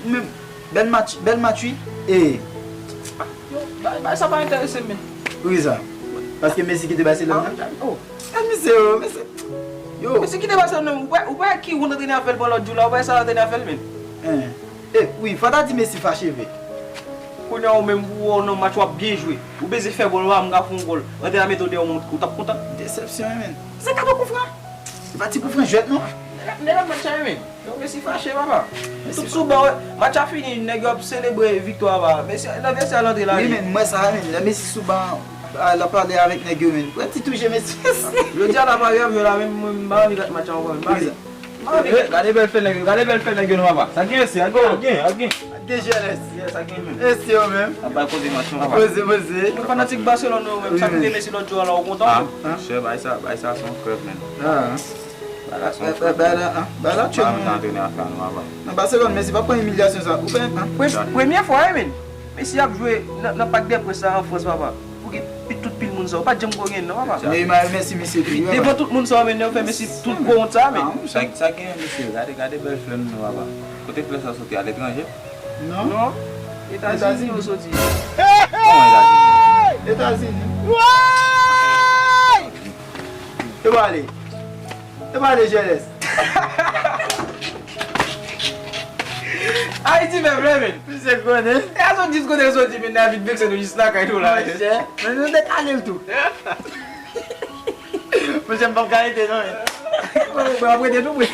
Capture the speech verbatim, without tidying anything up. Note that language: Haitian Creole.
Ou menm, bèl match, bèl match wi. E. Yo, bay, bay sa pa enterese m, men. Poukisa? Paske Messi kite Barcelone nan? Oh. E misye, yo, mesye. Yo. Messi kite Barcelone nan, ou pa, ou pa ki wont antrenè a fè l pran lòt jou la, ou pa sa antrenè a fè l, men. Eh. E, wi, fò ta di Messi fache vre. Kounye a ou menm, ou wè nan match w ap byen jwe. Ou bezwen fè gòl, ou pa menm ka fè yon gòl. Antrenè a mete w deyò, ou t ap kontan? Desepsyon, men. Se kado koufran. Se pa ti koufran jwèt, non. Nèg ap match a, men. Yo, Messi fache, papa. Tout sou ban, match a fini, nèg yo ap selebre viktwa, papa. Messi, nan vèsè al antre la. Wi, men, mwen sa, men, lè Messi sou ban, a, l ap pale avèk nèg yo, men. Wè ti touche Messi. Jodi a, la pa grèv, yo la, men, mwen, m pa anvi gade match a ankò, men, m pa anvi. Gade bèl fè nèg yo, gade bèl fè nèg yo, non, papa. Sa gen, Messi, a gen, a gen, a gen. Gen G L S. Yes, a gen, men. Messi, yo, men. Ap bay koze match, non, papa. Poze, poze. Yo fanatik Barcelone, yo, men. Sa ki te Messi lòt jou a la, ou kontan? Ah, chè, bay sa, bay sa, se yon krèv, men. Ah. Bagay sa, bagay la, ah, bagay la tchè, non. Antrenè a fè a nou avan. Nan Barcelone, Messi pa pran imilyasyon sa. Ou fè, ah. Pre-, premye fwa, wi, men. Messi ap jwe nan, nan Parc des Princes la, an Frans, papa. Pou gen pi-, tout pil moun sa. Ou pa t janm ko gen, non, papa. Neymar remèsye Messi tou, wi, papa. Devan tout moun sa, men, yo fè Messi tout gwo wont sa, men. Ah, wi, sa, sa gen, mesye, gade, gade bèl flè nou, papa. Kote flè sa soti, aletranje? Non. Non. Etazini yo soti. Kòman Etazini? Etazini. Woy! E pale. E pale, G L S. Ayiti fè vle, men. Misye konnen. E a sot jis kote l soti, men David vekse nou jis lakay nou la. Monchè, men nou te kale l tou. Monchè, m p ap ka rete, non, men. Mwen, mwen ap rete tou, mwen.